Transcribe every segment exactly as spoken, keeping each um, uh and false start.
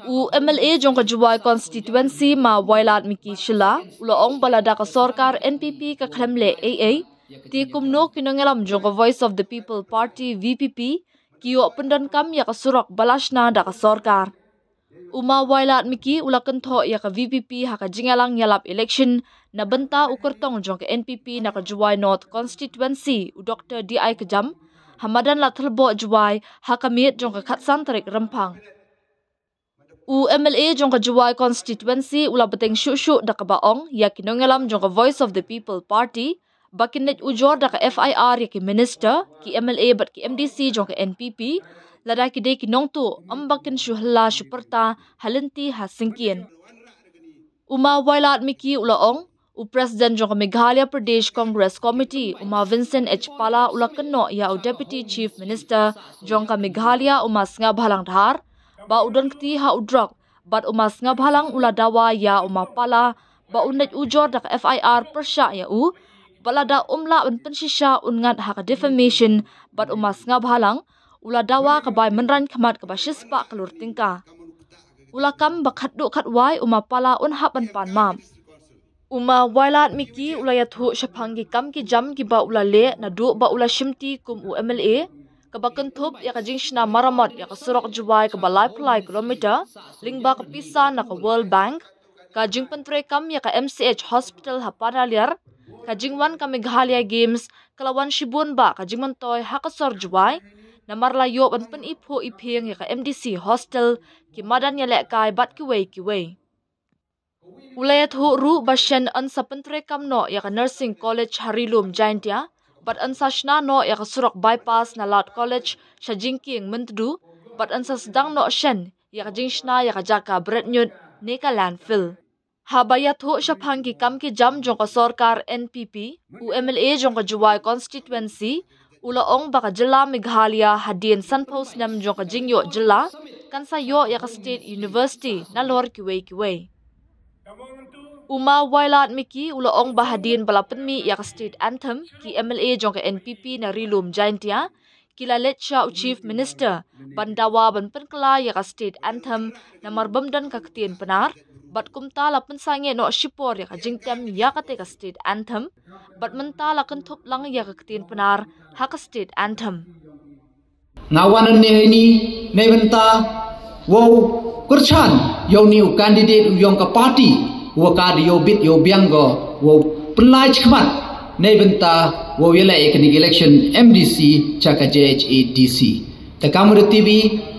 U M L A jong ka Jowai constituency, Ma Wailadmiki Shylla, u la ong ba lada ka sorkar N P P ka khlem leh ei ei, te kumno ki nongïalam jong ka Voice of the People Party, V P P, ki ïoh pyndonkam ïa ka surok ba la shna da ka sorkar. U Ma Wailadmiki u la kynthoh ïa ka V P P ha ka jingïalang ïalap election na bynta u kyrtong jong ka N P P na ka Jowai North constituency, u Doctor D I Kjam, ha madan Ladthadlaboh Jowai, ha ka miet jong ka khatsan tarik Rymphang. U M L A jong ka Jowai constituency u la bteng shuh shuh da kaba ong ïa ki nongïalam jong ka Voice of the People Party ba kin leit ujor da ka F I R ïa ki minister, ki M L A bad ki M D C jong ka N P P, lada ki dei ki nongtuh, ym ba kin shu hylla shu pyrta ha lynti ha syngkien. U Ma Wailadmiki u la ong, u President jong ka Meghalaya Pradesh Congress Committee, u Ma Vincent H Pala, u la kynnoh ïa u Deputy Chief Minister jong ka Meghalaya, u Ma Sniawbhalang Dhar, ba u don kti ha u drok, bad u Ma Sniawbhalang u la dawa ïa u Ma Pala ba un leit ujor da ka F I R pyrshah ïa u, bad lada um lah ban pynshisha un ngat ha ka defamation, bad u Ma Sniawbhalang u la dawa ka bai mynraiñ khmat kaba shispah klur tyngka. U la kam ba khatduh khatwai u Ma Pala un hap ban pan map. U Ma Wailadmiki u la ïathuh shaphang ki kam ki jam kiba u la leh naduh ba u la shimti kum u M L A, kaba kynthup ïa ka jingshna maramot ïa ka surok Jowai kaba laiphew lai kilometer lyngba ka pisa na ka World Bank, ka jingpyntreikam ïa ka M C H Hospital ha Panaliar, ka jingwan ka Meghalaya Games, ka la wan shibun ba ka jingmyntoi ha ka sor Jowai, namar la ïoh ban pyniphuh iphieng ïa ka M D C Hostel, ki madan ïalehkai bad kiwei kiwei. U la ïathuh ruh ba shen yn sa pyntreikam noh ïa ka Nursing College ha Ri Lum Jaintia, bad yn sa shna noh ïa ka surok bypass na Lad College sha Jingkieng Myntdu, bad yn sa sdang noh shen ïa ka jingshna ïa ka jaka bret ñiut ne ka landfill. Haba ïathuh shaphang ki kam ki jam jong ka sorkar N P P, u M L A jong ka Jowai constituency u la ong ba ka jylla Meghalaya hadien sanphew snem jong ka jingïoh jylla kan sa ïoh ïa ka State University nalor kiwei kiwei. U Ma Wailadmiki u la ong ba hadien ba la pynmih ïa ka State Anthem, ki M L A jong ka N P P na Ri Lum Jaintia ki la leit sha u Chief Minister ban dawa ban pynkylla ïa ka State Anthem namar bym don ka ktien Pnar, bad kumta la pynsangeh noh shipor ïa ka jingtem ïa kata ka State Anthem, bad mynta la kynthup lang ïa ka ktien Pnar ha ka State Anthem. Nga wan hangne ha ini neibynta wow kyrchan ïa une u candidate u yong ka party, wa ka da yow bit yow biang ko wow pynlait khmat neibynta wow ïaleh ïa kane ka election M D C cha ka J H A D C. Te ka mut TV,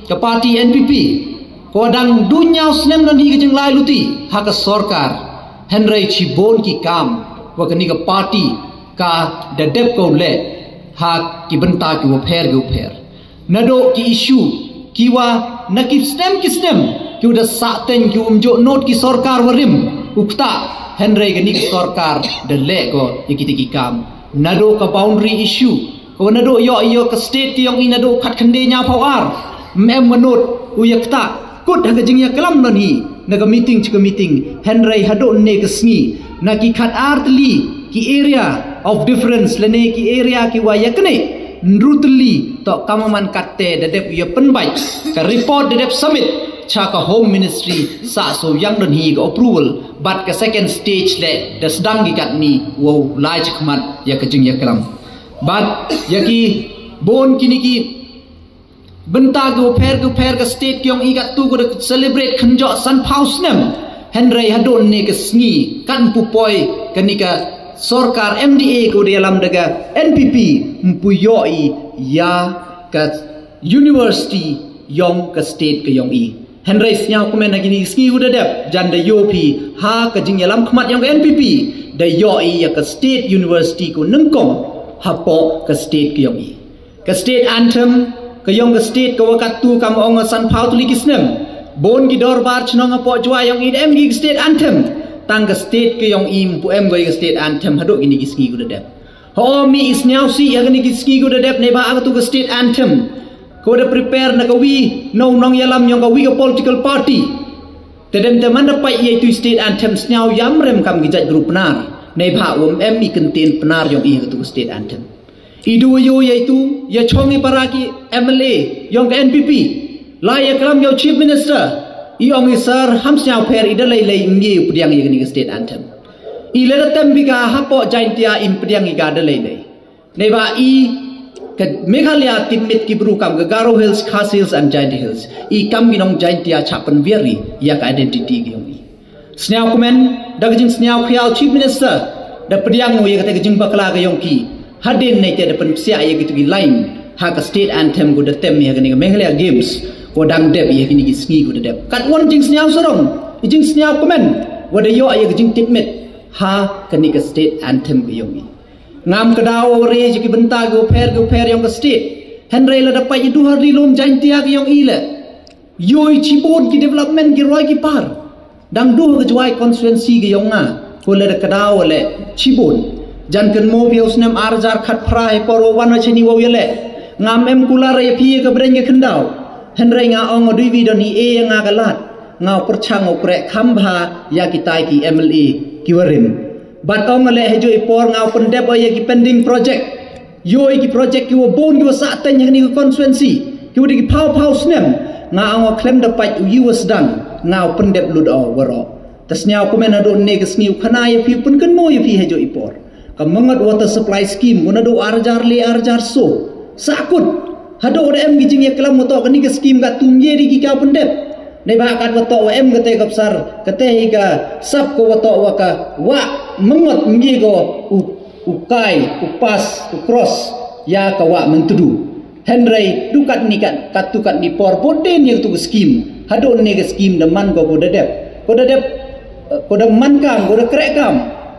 ka party N P P, ko dang duñiaw snem don hi ka jinglai luti ha ka sorkar, hynrei chibun ki kam wa kane ka party ka da dep ko leh ha ki bynta ki wa pher ki wa pher. Naduh ki issue ki wa na ki snem ki snem ki wa da sah teng ki wa ym juh nud ki sorkar wa rim u ktah, hynrei kane ka sorkar da leh ko ïa kita ki kam. Naduh ka boundary issue, ko naduh ïoh ïoh ka state ka yong i naduh khat khynde ñiaw phaw ar. Mem manut u ïa kta kut ha ka jingïaklam don hi na ka meeting cha ka meeting, hynrei haduh ne ka sngi na ki khat ar tylli ki area of difference lane ki area ki wa ïa kane nru tylli to kamaman katte da dep ïa pynbait ka report da dep submit cha ka Home Ministry sa so yang don hi ka approval, bad ka second stage le da sdang ki katni wow lai chakhmat ïa ka jingïaklam. Bad ïa ki bun kini ki bynta ki u pher ki u pher ka state ki yong i katto ko da celebrate khynjoh san phaw snem. Hynrei haduh ne ka sngi kan pu poi kani ka sorkar M D A ko da ïalam da ka N P P mpu ïoh i ïa ka university yong ka state ka yong i. Hynrei sñiaw kmen ha kini ki sngi u da dep jan da ïoh phi ha ka jingïalam khmat yong ka N P P da ïoh i ïa ka state university ko nyngkong hapoh ka state ka yong i. Ka state anthem ka yong ka state ka wa katto kam ong san phaw tylli ki snem. Bun ki dorbar chnong hapoh Jowai yong i da em ki state anthem. Tang ka state ka yong i mpu em ko i ka state anthem haduh kini ki sngi u da dep. Ho mi i sñiaw si ïa kini ki sngi u da dep ne ba a katto ka state anthem ko da prepare na ka wi no nongïalam yong ka wi ka political party. Te dem te man da pait ïa itu state anthem sñiaw ïam rem kam ki jait group Pnar ne ba wam em i kyntien Pnar yong i ha katto ka state anthem. I du ïa itu, ïa chong i para ki M L A yong ka N P P la ïa klam ïa u Chief Minister. I ong i sir, ham sñiaw pher, i da lei lei, ym ye u pdiang ïa kani ka state anthem. I lada tem bika hapoh Jaintia im pdiang i ka da lei lei. Neiba i ka Meghalaya tipmit ki bru kam ka Garo Hills, Khasi Hills and Jaintia Hills. I kam ki nong Jaintia chah pynbiari ïa ka identity ki yong i. Sñiaw kmen, da ka jingsñiaw khia u Chief Minister da pdiang u ïa kata ka jingbakla ka yong ki. Hadien neite da pynpsiah ïa kitu ki line ha ka state anthem ko da tem ïa kani ka Meghalaya Games ko dang dep ïa kini ki sngi ko da dep. Kat wan jingsñiaw sarong, i jingsñiaw kmen, wa da ïoh ïa ka jingtipmit ha kani ka state anthem ka yong i. Ngam ka daw wa re ïa ki bynta ki wa pher ki wa pher yong ka state. Hynrei lada pait i du ha ri lum Jaintia ka yong i le. Ïoh i chibun ki development ki roi ki par. Dang du ha ka Jowai constituency ka yong nga. Ko lada ka daw le chibun. Jan kynmaw phi u snem ar hajar khatphra, hei por wa wan wa chini wa ïa le. Ngam em kular ïa phi ïa ka bren ka khyndaw. Hynrei nga ong u dei wi don i e ïa nga ka lad. Nga u pyrchang u kreh kham bha ïa kitai ki M L A ki wa rim. Bad ong le ha jooh i por nga u pyndep o ïa ki pending project. Ïoh ïa ki project ki wa bun ki wa sah teng ha kani ka constituency. Ki wa dei ki phaw phaw snem. Nga ong u khlem da pait u ïa wa sdang. Nga u pyndep lut o waroh. Ta sñiaw kmen haduh ne ka sngi u khana ïa phi u pynkynmaw ïa phi ha jooh i por. Ka Mangot Water Supply Scheme, ko naduh ar hajar le ar hajar so. Sah kut. Haduh da em ki jingïaklam wa toh kani ka scheme ka tum ye di ki ka pyndep. Neiba kat wa toh wa em kate ka bsar, kate hi ka sap ko wa toh wa ka wa Mangot, ym ye ko u, u kai, u pass, u cross ïa ka wa Myntdu. Hynrei du kat ni kat, kat tu kat ni por bud din ïa tu ka scheme. Haduh ne ka scheme da man ko ko da dep. Ko da dep, eh, ko da man kam, ko da kreh kam.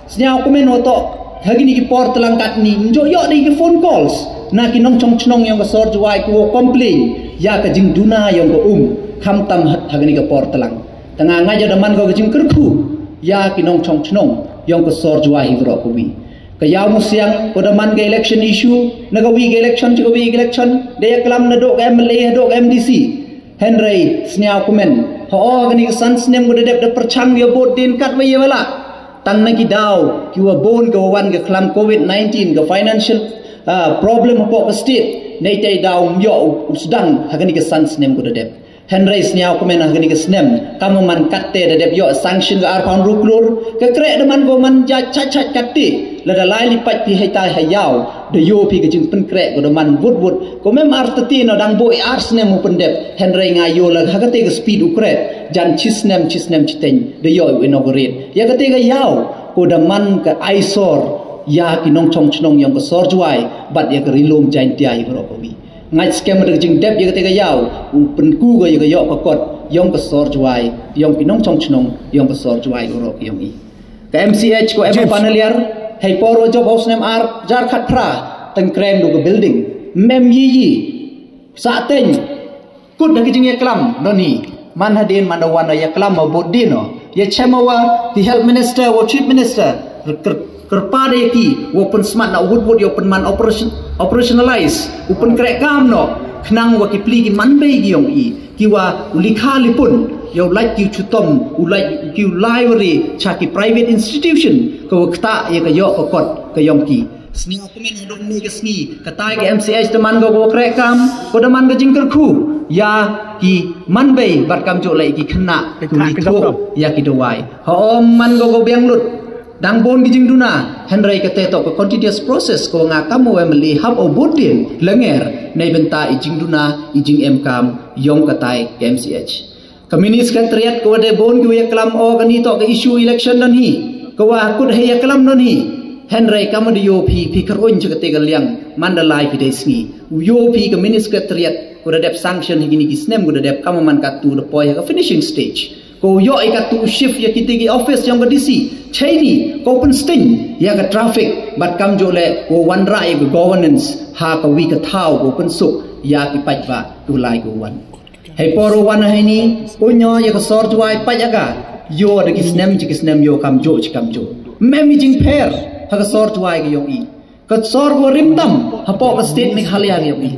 Sñiaw kmen wa toh ha kini ki por tlang kat ni, njo ïoh dei ki phone calls na ki nongchong chnong yong ka sor Jowai ki wa complain ïa ka jingduna yong ka um, khamtam ha, ha kini ki por tlang. Tang nga ïoh da man ko ka jingkyrkhu ïa ki nongchong chnong yong ka sor Jowai hi waroh ka wi. Ka Ïaw Musiang, ko da man ka election issue, na ka wi ka election, chi ka wi ka election, da ïaklam naduh ka M L A haduh ka M D C. Hynrei sñiaw kmen, ha o kani ka san snem ko da dep da pyrchang ïa bud din kat wa ïa wa lah. Tang na ki daw ki wa bun ka wa wan ka khlam covid nineteen, ka financial, ah, problem hapoh ka state, neite daw ym ïoh u, u sdang ha kani ka san snem ko da dep. Hynrei sñiaw kmen ha kani ka snem, kam wa man katte da dep ïoh sanction ka arphaw hynriew klur, ka kreh da man ko man ja chach chach katte, lada lai li pait phi haitai ha Ïaw, da ïoh phi ka jingpynkreh ko da man wut wut, ko mem artati no dang boi ar snem u pyndep, hynrei nga ïoh la ha kate ka speed u kreh, jan chi snem, chi snem chiteng, da ïoh u inaugurate. Ïa kate ka Ïaw, ko da man ka aisor, ïa ki nongchong chnong yong ka sor Jowai, bad ïa ka ri lum Jaintia ïa ka rok ka wi. Ngait skhem da ka jingdep ïa kate ka Ïaw, u pynku ka ïa ka ïoh ka kot, yong ka sor Jowai, yong ki nongchong chnong, yong ka sor Jowai ka rok yong i. Ka M C H ko em James. Panaliar, hei por wa jop ha u snem ar hajar khatphra, tang kren du ka building. Mem yi yi. Sa teng. Kut da ka jingïaklam, non hi. Man hadien man da wan da ïaklam wa bud din no. Ïa chem wa, ki health minister, wa chief minister. Ker, ker, kyrpad ïa ki, wa pynsmat na wut wut ïa pynman operation, operationalize. U pynkreh kam no. Khnang wa ki pli ki man bei ki yong i. Ki wa u likha lipun, ïa u lait ki u chutom, u lait ki u library, cha ki private institution, ka wa kta ïa ka ïoh ka kot, ka yong ki. Sñiaw kmen haduh ne ka sngi, katai ka M C H da man ka wa kreh kam, ko da man ka jingkyrkhu, ïa ki man bei, bad kam jooh lei ki khynnah, ki u li thuh, ïa ki dawai. Ha o man ka wa biang lut, dang bun ki jingduna, hynrei kate toh ka continuous process, ko nga kam wa M L A hap o bud din, langer, nei bynta i jingduna, i jingem kam, yong katai ka M C H. Ka mini secretariat ko wa dei bun ki wa ïaklam o kani toh ka issue election don hi. Ka wa kut hei ïaklam don hi. Hynrei kam da ïoh phi, phi kyrun cha kate ka liang, man da lai phi dei sngi. U ïoh phi ka mini secretariat, ko da dep sanction hi kini ki snem ko da dep kam man katu da poi ha ka finishing stage. Ko ïoh i katu shift ïa kiti ki office yong ka D C. Chaini, ko pynsting, ïa ka traffic, bad kam jooh le, ko wanrah ïa ka governance, ha ka wi ka thaw, ko pynsuk, ïa ki paidbah, ko lai ko wan. Hei por u wan hei ni, u ñiah ïa ka sor Jowai pait ïa ka. Ïoh da ki snem, chi ki snem ïoh kam jooh, chi kam jooh. Mem i jingpher, ha ka sor Jowai ka yong i. Ka sor ko rim tam, hapoh ka state Meghalaya ka yong i.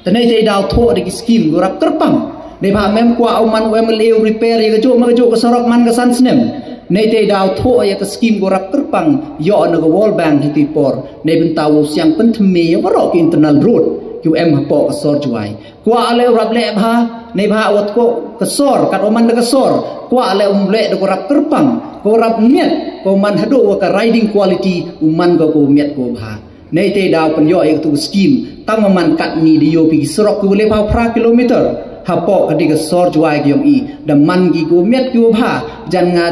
Te nei te daw thoh da ki scheme, ko rap kyrpang. Nei ba mem kwah u man u M L A u repair ïa ka jooh ma ka jooh ka sorok man ka san snem. Neite daw thoh ïa ka skim ko rap kyrpang ïoh na ka World Bank ha ki por. Neibynta u siang pynthymmai ïa waroh ki internal road ki em hapoh ka sor Jowai. Kwah leh u rap leh bha, neibha wat ko ka sor, kat u man da ka sor. Kwah leh um leh da ko rap kyrpang, ko rap miat, ko man haduh wa ka riding quality, u man ko ko miat ko bha. Neite daw pynïoh ïa katu ka skim, tang ma man katni da ïoh phi ki surok ki wa le phaw phra kilometer. Hapoh ka dei ka sor Jowai ki ïong i, da man ki ko miat ki wa bha, jan nga,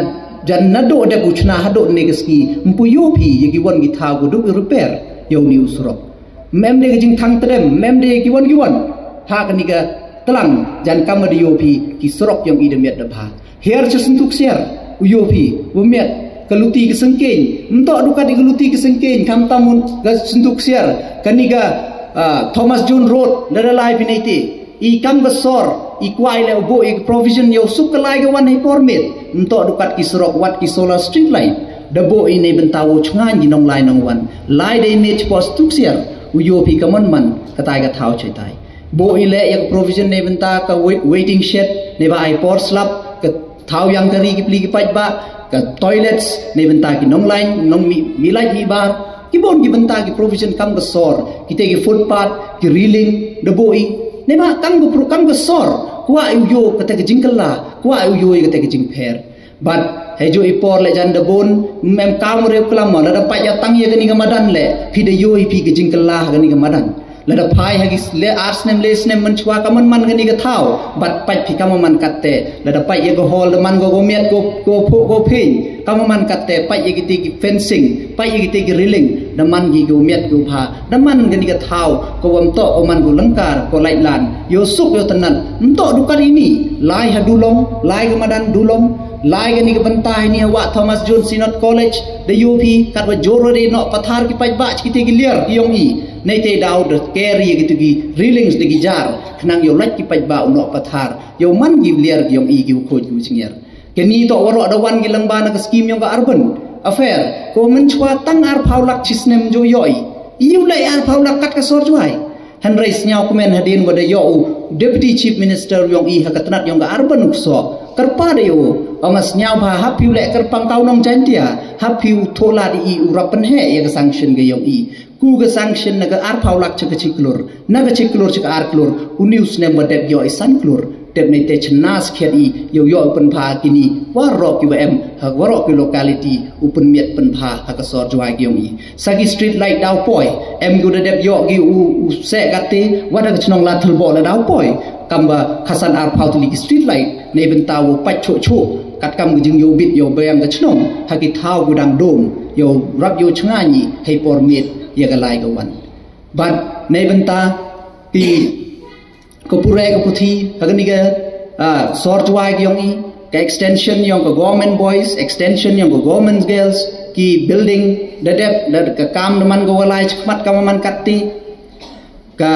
jan naduh dep u chna haduh ne ka sngi, mpu ïoh phi ïa ki wan ki thaw ko duk repair, ïa u ni u surok. Mem de ka jingthang tedem, mem de ki wan ki wan. Ha kani ka tlang, jan kam da ïoh phi, ki surok ïong i da miat da bha. Hiar cha syntuk siar, u ïoh phi, u miat, ka luti ka sengkeng, mtok dukat i ka luti ka sengkeng, kam tam un ka syntuk siar, kani ka, ah, Thomas Jones Road, da da lai phi neite, i kam ka sor, i kwai le u bo i ka provision ïa u suk ka lai ka wan hei por miet, mtok dukat ki surok wat ki solar street light, da bo i neibynta u chngaiñ ki nong lai nong wan, lai da i miet cha syntuk siar, u ïoh phi ka mon man, ka tai ka thaw chai tai. Bo i leh ïa ka provision neibynta ka wai-, waiting shed, neiba ai por slap, ka thaw ïang kari ki pli ki paidbah, ka toilets, neibynta ki nong lain, nong mi, mi lait mi bar, ki bon ki bynta ki provision kam ka sor, kita ki footpath, ki railing, da bo i, neiba kam ka pro-, kam ka sor, kwah i u ïoh kata ka jingkylla, kwah i u ïoh kata ka jingpher. Bad hei ju i por le jan da bun, mem kam re klam, lada pait ïa tang ïa kani ka madan le, phi da ïoh i phi ka jingkylla kani ka madan. Lada phai ha ki s-, le ar snem le snem mynchwa ka man man kani ka thaw, bad pait phi ka man man katte, lada pait ïa ka hall da man ko ko miat ko, ko pho ko phin, ka man man katte, pait ïa kiti ki fencing, pait ïa kiti ki railing, da man ki ko miat ko bha, da man kani ka thaw, ko wam to, ko man ko lengkar, ko lait lan, ïoh suk ïoh tenat, mtok dukat ini, lai ha Dulong, lai ka madan Dulong, lai kani ka bynta ini ha wa Thomas Jones Synod College, da ïoh phi, katwa jor de noh pathar ki paidbah, kiti ki liar, ki ïong i, neite daw da carry ïa kitu ki railings da ki jar, khnang ïoh lait ki paidbah u noh pathar, ïoh man ki liar ki ïong i ki u khoj ki u chingiar. Kani to waroh da wan ki lyngba na ka skim ïong ka urban affair, ko mynchwa tang ar phaw lak chi snem ju ïoh i. I u leh ar phaw lak kat ka sor Jowai. Hynrei sñiaw kmen hadien wa da ïoh u Deputy Chief Minister ïong i ha ka tnat ïong ka urban u ksoh. Kyrpad ïa u, ong sñiaw bha hap phi u leh kyrpang kaw nong Jaintia, hap phi u thoh lad i u rap pynheh ïa ka sanction ka ïong i. Ku ka sanction na ka ar phaw lak cha ka chi klur, na ka chi klur cha ka ar klur, u ni u snem wa dep ïoh i san klur. Dep neite chna skhiat i, ïoh ïoh u pynbha kini, waroh ki wa em, ha waroh ki locality, u pynmiat pynbha ha ka sor Jowai ki ïong i. Sa ki street light daw poi, em ki u da dep ïoh ki u, u seh kate, wa da ka chnong Ladthadlaboh la daw poi. Kam ba khatsan ar phaw tylli ki street light, neibynta u pait chuh chuh, katkam ka jingïoh bit ïoh biang ka chnong, ha ki thaw ku dang dum, ïoh rap ïoh chngaiñ i, hei por miet, ïa ka lai ka wan. Bad neibynta ki ka pure ka puthi, ha kani ka, ah, sor Jowai ki ïong i, ka extension ïong ka government boys, extension ïong ka government girls, ki building, da dep, da ka kam da man ka wa lai chi khmat ka man katte, ka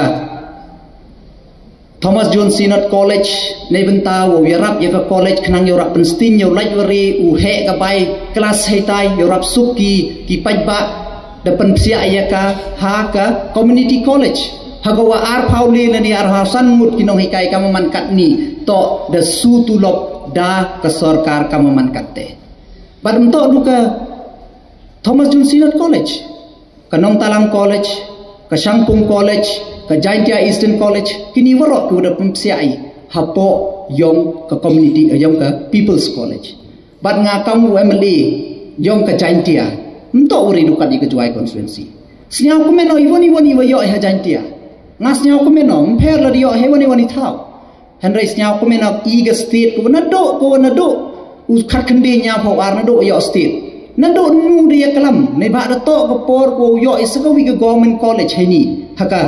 Thomas Jones Synod College, neibynta wow ïarap ïa ka college khnang ïoh rap pynsting ïoh lait wari u heh ka bai klas heitai ïoh rap suk ki, ki paidbah da pynpsiah ïa ka ha ka community college. Ha ka wa ar phaw le lane ar phaw san ngut ki nonghikai ka man katni to da su tulop da ka sorkar ka man katte. Bad ym to du ka Thomas Jones Synod College, ka Nongtalang College, ka Shangpung College, ka Jaintia Eastern College, kini waroh ki wa da pynpsiah i hapoh ïong ka community, ïong ka People's College. Bad nga kam u M L A ïong ka Jaintia, ym to u ri dukat i ka Jowai constituency. Sñiaw kumno i wan i wan i wa ïoh i ha Jaintia. Nga sñiaw kumno, ym pher la da ïoh i wan i wan i thaw. Hynrei sñiaw kumno i ka state ko na do, ko na do. U khat khynde ñiaw phaw ar na do ïoh state. Na do nu de ïa klam, ne ba da to ka por ko ïoh i sa ka wi ka government college heini. Ha ka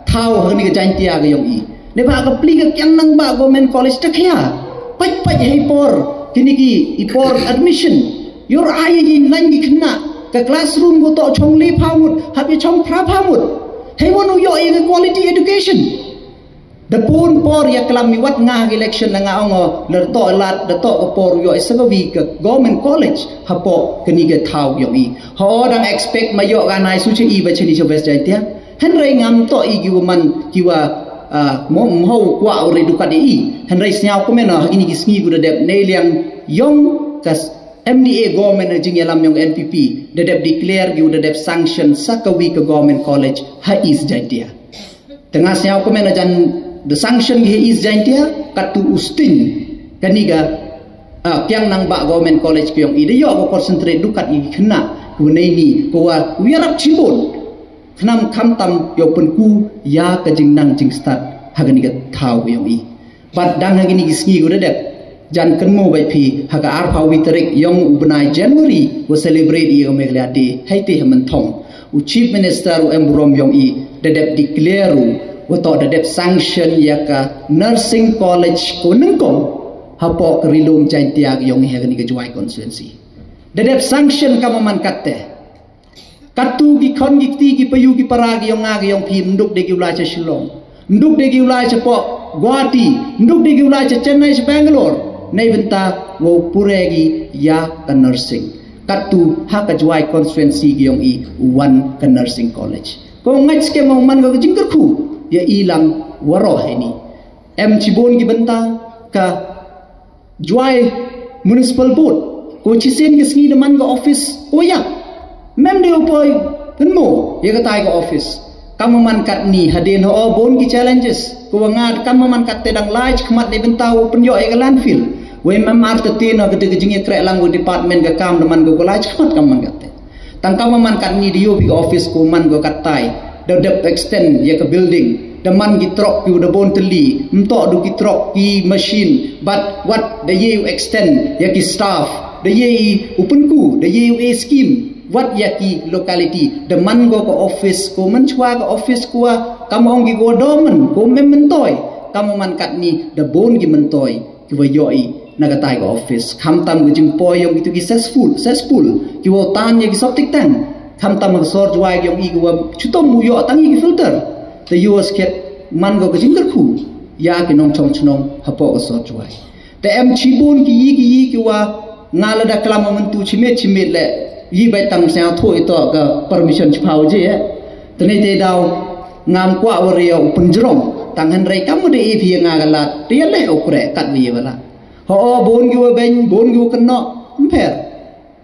thaw ha ni ka Jaintia ka ïong i. Ne ba ka pli ka kiang nang ba government college ta khia. Pait pait hei por, kini ki i por admission. Ïor ai i lain ki khynnah, ka classroom ko to chong le phaw ngut, hap i chong phra phaw ngut. Hei wan u ïoh i ka quality education. Da pun por ïa klam i wat nga ha election la nga ong o, da to lad, da to ka por ïoh i sa ka wi ka government college, hapoh kani ka thaw ïong i. Ho dang expect ma ïoh ka nai su cha i ba chani cha West Jaintia. Hynrei ngam to i ki wa man ki wa, ah, mo, mo kwah u re dukat i. Hynrei sñiaw kumno ha kini ki sngi ku da dep ne liang ïong ka s-, M D A government ha jingïalam yong N P P da dep declare ki u da dep sanction sa ka wi ka government college ha East Jaintia. Te nga sñiaw kmen jan da sanction ki ha East Jaintia, kattu u sting kani ka, ah, Kiang Nangbah Government College ki yong i da yoh ko concentrate dukat i khna u nei ni ko wa u yarap chibun. Khnam khamtam yow pynku ya ka jingnang jingstad ha kani ka thaw yong i. Bad dang ha kini ki sngi ko da dep jan kynmo bai phi ha ka arphaw wi tarik yong u bnai January wa celebrate i ka Meghalaya Day hai te ha Mynthong. U Chief Minister u em burom yong i da dep declare u wa to da dep sanction ya ka nursing college ko nyngkong hapoh ka Ri Lum Jaintia yong i ha kani ka Jowai constituency. Da dep sanction ka maman katte. Kattu ki khon ki kti ki payu ki para ki yong nga ki yong phi mduk de ki u lai cha Shillong. Mduk de ki u lai cha poh Guwahati. Mduk de ki u lai cha Chennai cha Bangalore. Nei bynta wow pure ki ya ka nursing. Kattu ha ka Jowai constituency ki yong i u wan ka nursing college. Ko ngait skem u man ko ka jingkyrkhu ya i lang waroh heni. Em chibun ki bynta ka Jowai Municipal Board. Ko chisien ki sngi da man ka office ko ya. Mem de u poi kynmo ya ka tai ka office. Kam man kat ni hadien ho bun ki challenges. Ko wa nga kam man kat te dang lai khmat de bynta u pynyoh ya ka landfill. Wei mem ar te tin ha ka de ka jingïakre lang u department ka kam da man ko lai khmat kam man kat te. Tang kam man kat ni da yoh phi ka office ko man ko kat tai. Da dep extend ya ka building. Da man ki trok ki u da bun tylli. Mtoh du ki trok ki machine. But wat da ye u extend ya ki staff. Da ye u pynku. Da ye u e scheme. Wat ya ki locality. Da man ko ka office ko man chwa ka office ko kam ong ki ko domen ko mem mentoi. Kam man kat ni da bun ki mentoi. Ki wa yoh i na ka tai ka office. Khamtam ka jingpoi yong itu ki cesspool, cesspool. Ki wa tan ya ki sop tik tang. Khamtam ka sor Jowai yong i ki wa chutom u yoh tang i ki filter. Te yoh skhet man ko ka jingkyrkhu. Ya ki nongchong chnong hapoh ka sor Jowai. Te em chibun ki yi ki yi ki wa nga la da klam myntu chimit chimit le. Yi bai tang sñiaw tho ito ka permission chipau je ya. Te nei te daw ngam kwah wa ria u pynjrong. Tang hynrei kam u de i phi nga ka lad. Ria le u kre kat wi wa la. Ho bun ki wa beng, bun ki wa kynnoh. Mpher.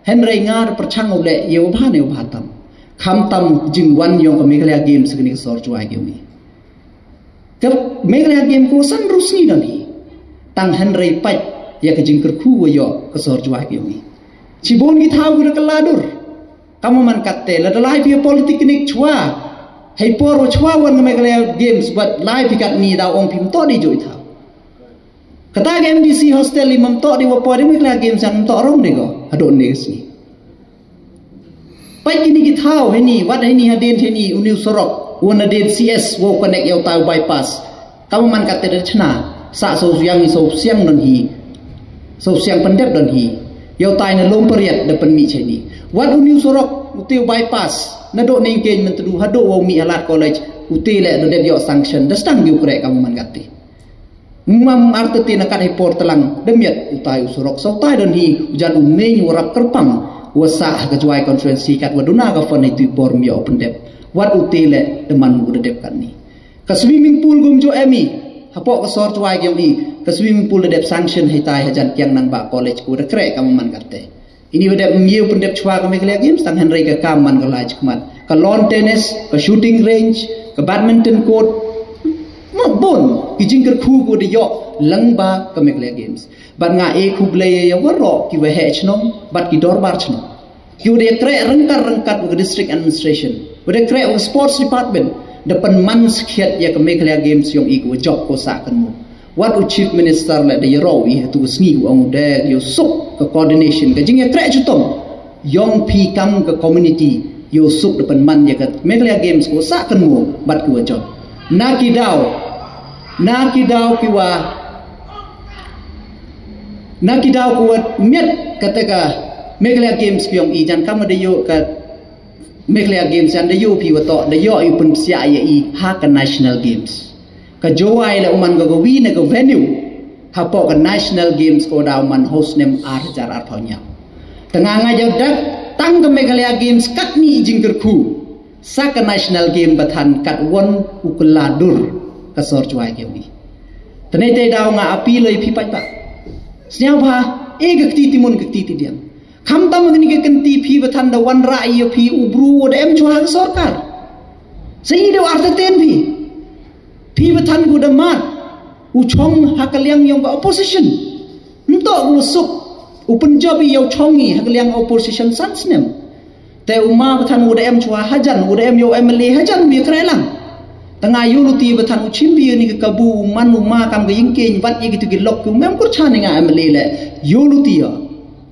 Hynrei nga da pyrchang u le ya u bha ne u bha tam. Khamtam jingwan yong ka Meghalaya Games kani ka sor Jowai ki wi. Ka Meghalaya Games ko san rus ni don hi. Tang hynrei pait ya ka jingkyrkhu wa yoh ka sor Jowai ki wi. Chibun ki thaw ki da ka ladur. Kam man kat te la da lai phi polytechnic chwa. Hei por wa chwa wan ka Meghalaya Games wat lai phi kat ni daw ong phi mtoh di joi thaw. Kata ka M D C hostel i mam toh di wa poi di Meghalaya Games yang toh rong di ko. Hadon di sngi. Pai kini ki thaw hini, wat hini hadin hini u new sorok, wan hadin C S wa connect yow tau bypass. Kam man kat te da chna, sa so siang so siang don hi. So siang pyndep don hi. Yow tai na lom periat da pynmi chini. Wat u new sorok, u tiu bypass, na do ning keny mentdu, hado wa mi halat college, u ti le do det yoh sanction, da stang yow kre kam man kat te. Mam artete na kat hi por telang demiat utai u surok sa utai don hi ujan u meng u rap kerpang wa sah ha ka Jowai constituency kat wa duna ka fon hi tu i por myo u pendep wat u tele deman u da dep kat ni. Ka swimming pool gum jo emi hapoh ka sor Jowai giong i ka swimming pool da dep sanction hi tai hajan kiang nang ba college ku da krek ka man kat te. Ini wa dep ngiu pendep chwa ka Meghalaya Games tang hynrei ka kam man ka lai chikmat. Ka lawn tennis, ka shooting range, ka badminton court. Ma bon ki jingkyrkhu ku da yoh lang ba ka Meghalaya Games. Bad nga e khublei ya waroh ki wa heh chnong bad ki dorbar chnong. Ki wa da krek rengkat rengkat wa ka district administration, wa da krek wa sports department da pynman skhiat ya ka Meghalaya Games yong i ku wa jop ko sa kan mo. Wat u Chief Minister le da yero i hatu ka sngi u ong da yo suk ka coordination ka jingyakrek chutom yong phi kam ka community yo suk da pynman ya ka Meghalaya Games ko sa kan mo bat ki wa jop. Na ki daw, na ki daw ki wa, na ki daw ki wa miat kata ka Meghalaya Games ki yong i jan kam da yo ka Meghalaya Games jan da yo phi wa to da yo i pynsiah ya i ha ka National Games. Ka Jowai la uman ka gawi na ka venue hapoh ka National Games ko da uman host nem ar hajar ar phaw nyam. Tanga nga jaw dak tang ka Meghalaya Games kat ni jingkyrkhu sa ka National Game bathan kat won u keladur ka sor Jowai ke wi. Tene te daw nga api loi phi pat ba sniaw ba e ka kti timun ka kti tidiang. Khamtam ha kane ka kynti phi ba than da wanrah ïa phi u bru u da em shuwa ha ka sorkar. Sa ïa u da entertain phi. Phi ba than u da mad u chong ha ka liang yong ka opposition. Nto u suk u pynjop ïa u chong i ha ka liang opposition san snem. Te u ma ba than u da em shuwa hajan, u da em ïa u M L A hajan, u ïa kre lang. Tang ïa u luti ba than u chim bi ni ka kabu u man u ma kam ka ïing keiñ wat ïa ki tu ki lok ki u mem kur chan nga M L A le. Ïa u luti ïa.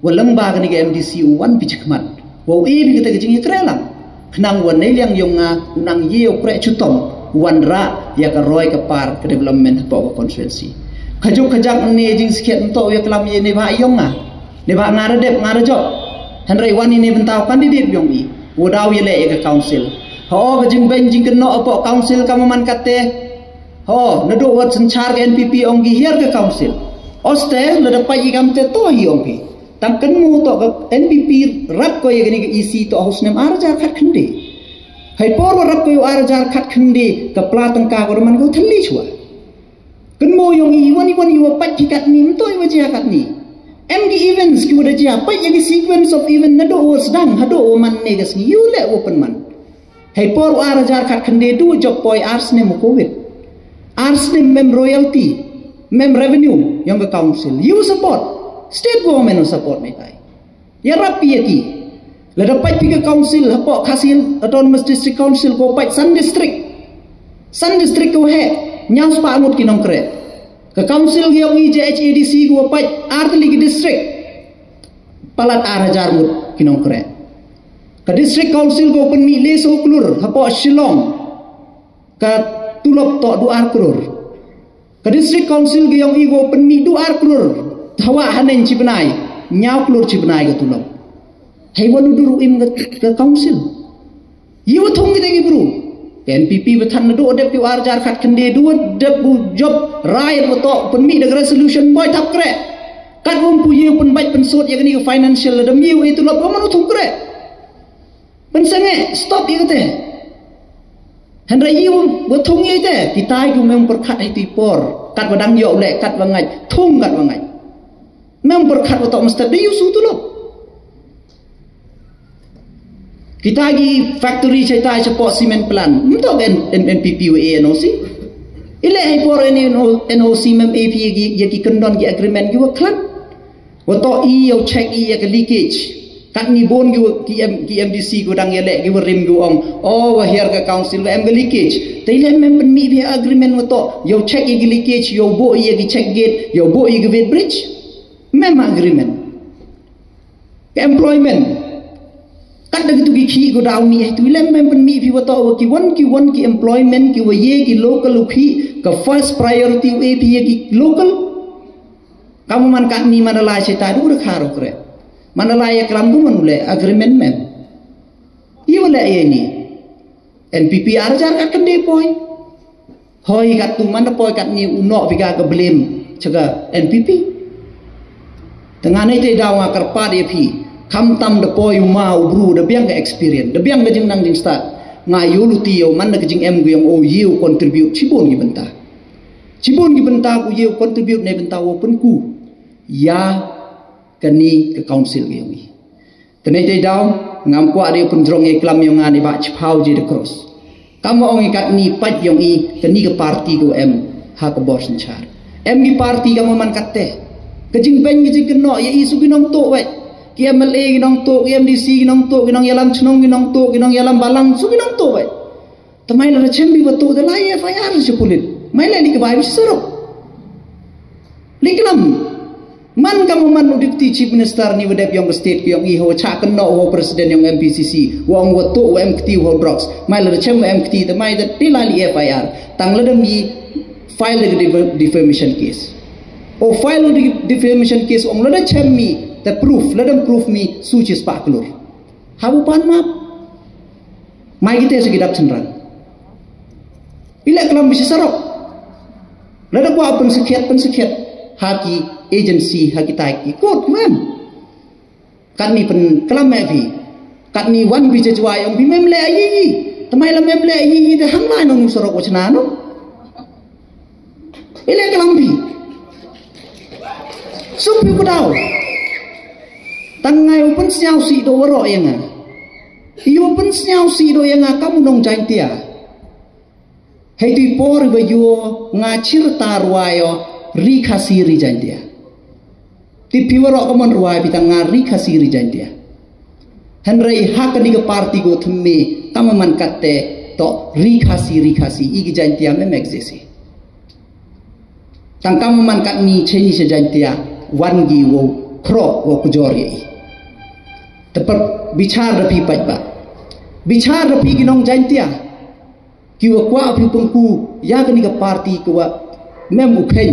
Wa leng ba kane ka M D C u wan pi chikmat. Wa u e bi kata ka jingïakre lang. Khnang wa nei liang yong nga u nang ye u kre chutom. Wan ra ïa ka roi ka par ka development hapoh ka constituency. Ka juk ka jak ne jingskhet nto ïa klam ïa ne ba yong nga. Ne ba nga ra dep nga ra jop. Hynrei wan i ne bynta u candidate yong i. Wa daw ïa le ïa ka council. Ho ka jingbeng jingkynnoh hapoh council ka man katte. Ho, naduh wat synchar ka N P P ong ki hiar ka council. Oste, lada pait i kam te to hi ong ki. Tang kan mu to ka N P P rap ko ïa kane ka E C to ha u snem ar hajar khat khynde. Hai por wa rap ko ïa u ar hajar khat khynde ka pla tang ka ko man ko thylli chwa. Kan mu yong i wan i wan i wa pait ki kat ni mto i wa jia kat ni. Em ki events ki wa da jia pait ïa ki sequence of event naduh wa sdang haduh wa man ne ka sngi yu le wa pynman. Hei por u ar hajar khat khynde du jop poi ar snem u covid. Ar snem mem royalty, mem revenue yong ka council. Ïa u support. State government u support ne tai. Ïa rap ïa ki. Lada pait pi ka council hapoh Khasi Autonomous District Council ko pait san district. San district ko he. Nyaw spah ngut ki nongkre. Ka council ki yong i J H A D C ko pait ar tylli ki district. Palat ar hajar ngut ki nongkre. Ka District Council ko pynmih le so klur hapoh Shillong. Ka tulop to du ar klur. Ka District Council ki yong i ko pynmih du ar klur. Thawa hanen chi bnai. Nyaw klur chi bnai ka tulop. Hei wa nu dur u im ka, ka council. Ïa wa thung kita ki bru. Ka N P P ba than naduh dep ïa u ar hajar khat khynde du dep u jop rai wa to pynmih da ka resolution boi thap kre. Kat wong pu ïa u pynbait pynsut ïa kani ka financial lada ïa u e tulop wa man u thung kre. Pynsenge stop ïa kate. Hynrei ïa wa thung ïa te kita ïa u mem pyrkhat hai ti por kat wa dang ïoh le kat wa ngait thung kat wa ngait. Mem pyrkhat wa to mesti da ïa u su tulop. Kita ki factory chai tai chapoh cement plant. Mto N P P wa A N O C. Ile hai por N O C mem A P ya ki kyndon ki agreement ki wa klan. Wa to i yow check i ya ka leakage. Kat ni bon ki wa ki M ki M D C ki wa dang ya leh ki wa rim ki wa ong. O wa hiar ka council wa em ka leakage. Te ile mem pynmih bi agreement wa to. Yow check i ki leakage, yow bo i ya ki check gate, yow bo i ki weighbridge. Mem agreement. Ka employment. Kat da kitu ki khih ko daw ni eh tu lem mem pynmih phi wa to wa ki wan ki wan ki employment ki wa ye ki local u khih ka first priority u eh phi ye ki local. Kamu man kat ni man la che ta du da kharo kre. Man la ye kram du man u le agreement mem. Ye wa le ye ni. N P P ar jar kat kende poi. Hoi kat tu man da poi kat ni u noh phi ka ka blame cha ka N P P. Te nga nei te daw nga kyrpad ïa phi. Khamtam da poi u ma u bru da biang ka experience, da biang ka jingnang jingstad. Nga ïoh luti ïa u man da ka jingem gu ïa u ïa u contribute chibun ki bynta. Chibun ki bynta ku ïa u contribute nei bynta u pynku ïa kani ka council ïa u. Te nei te daw ngam kwah dei pynjrong ïa klam ïa nga ni ba chiphaw ji da cross. Kam ong i kat ni pait yong i kani ka party ko em ha ka bor synchar. Em ki party kam man kat te. Ka jingbeng ka jingkynnoh ïa i su ki nongtuh wei. Ki M L A ki nongtuh, ki M D C ki nongtuh, ki nongïalam chnong ki nongtuh, ki nongïalam balang su ki nongtuh wei. Te mai la da chem bi wa tuh da lai F I R cha pulit. Mai la li ka bai bi sarok. Li klam. Man ka mo man u deputy chief minister ni wa dep yong ka state yong i ho cha kan no ho president yong M P C C. Wa ong wa tuh wa em kti ho drugs. Mai la da chem wa em kti te mai da ti la li F I R. Tang la da mi file da def- defamation case. O file da defamation case ong la da chem mi te proof la da proof mi su chi spah klur. Habu pan map. Mai kite sa ki dap chenran. Ile klam bisi sarok. Lada kwa pynsekhiat pynsekhiat ha ki agency ha ki tai ki court mem. Kat ni pen klam me phi. Kat ni wan bi jajwa yong bi mem le ayi yi. Tamai la mem le ayi yi de hang lai nong sarok wachna no. Ile klam phi. Sup phi ku daw. Tang nga ïoh pynsniaw sih doh waroh ïa nga. Ïoh pynsniaw sih doh ïa nga kam u nong Jaintia. Hei tu i por ba ïoh nga chirta rwai ïoh ri Khasi ri Jaintia. Tip phi waroh ka mon rwai phi tang nga ri Khasi ri Jaintia. Hynrei ha kani ka party ko thymme kam man kat te to ri Khasi ri Khasi i ki Jaintia mem exist. Tang kam man kat ni cheni cha Jaintia wan gi wo khro wo kujor ïa i. Te pat bichar da phi pat ba. Bichar da phi ki nong Jaintia. Ki wa kwah phi pengku ïa kani ka party ki wa mem u kheiñ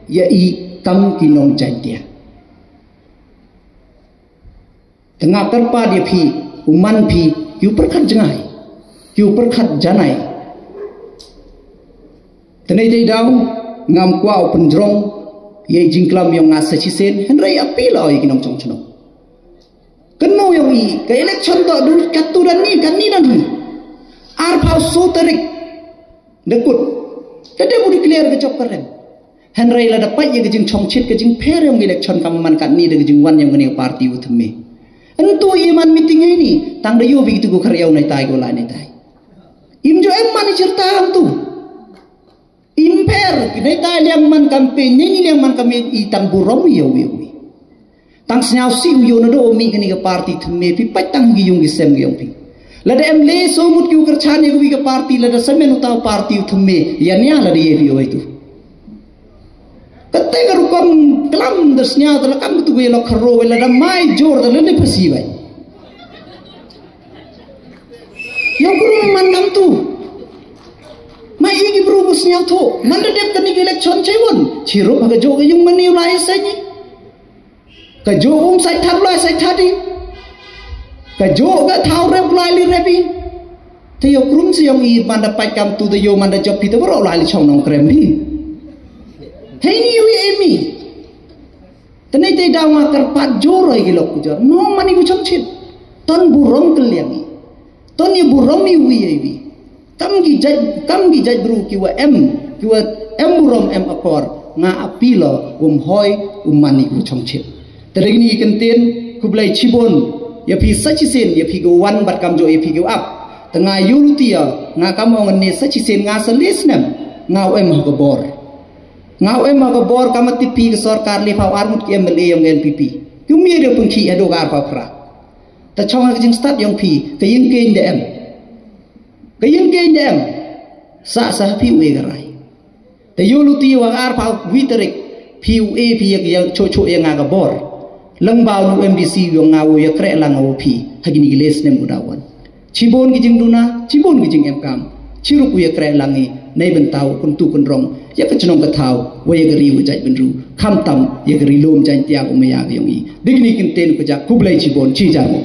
ïa i kam ki nong Jaintia. Te nga kyrpad ïa phi u man phi ki u pyrkhat jngai ki u pyrkhat janai. Te nei dei daw ngam kwah u pynjrong ïa i jingklam ïong nga sa chisien hynrei appeal ïa ki nong chong chnong. Kynmaw ïong i ka election to du katu dan ni kan ni dan ni. Arphaw so tarik da kut. Ka dei u declare ka jop ka rem. Hynrei lada pait ïa ka jingchongchit ka jingpher ïong election kam man kat ni da ka jingwan ïong kani ka party u thymme. Entu i man meeting ïa ni tang da ïoh bi kitu ko khar ïau nai tai ko lai nai tai. Im jo em man i chirta entu. Im pher ki nai tai liang man campaign ni ni liang man campaign i tang burom ïa wi wi. Tang sniaw si u ïoh na do mi kani ka party thymme phi pait tang gi yung gi sem gi yung phi. Lada em le so mut ki u kyrchan ïa wi ka party lada semen uta u party u thymme ïa nia lada ïa wi oi tu. Kate ka rukom klam da sniaw da lakam tu wi lok kharo wi lada mai jor da lende pasi wi. Ïa kuru man ngam tu. Mai igi bru bu sniaw tu. Man da dep kani ki election chewon. Chirup ha ka jo ka yung mani u lai senyi. Ka jo um sai thar lai sai thadi. Ka jo ka thau rep lai li repi. Te yo krum si yong i manda pait kam tu te yo manda jop pi te bro lai li chong nong krem hi. Hei ni yu emi. Te nei te daw nga kyrpad jor oi ki lok ku jor. No mani ku chong chit. Ton burom keliang i. Ton i burom i wi ai wi. Kam ki jait kam ki jait bru ki wa em ki wa em burom em akor nga apilo um hoi um mani ku chong chit. Te dei ni kenten kublai chibon ya phi sa chisen ya phi go wan bat kam jo ya phi go ap. Te nga yulu tia nga kam ong ne sa chisen nga sa lesnem nga em ha ka bor. Nga em ha ka bor kam tipi ka sorkar le phaw armut ki M L A yong N P P. Ki mi de pun ki edo gar pa pra. Ta chong ka jing start yong phi ka ying ke de em. Ka yin ke ndem sa sa phi u e ka rai. Te yu lu ti wa ar pha wi tarik phi u e phi yak yang cho cho yang nga ka bor. Lang ba lu M D C yong nga u ya kre lang u phi ha kini ki les nem u dawan. Chibon ki jing duna chibon ki jing em kam. Chiru ku ya kre lang i nei bentau kun tu kun rong ya ka chnong ka thau wa ya ka ri u jait benru kham tam ya ka ri lom jait tiang u maya ka yong i. Digni kin ten ku jak kublai chibon chi jar mo.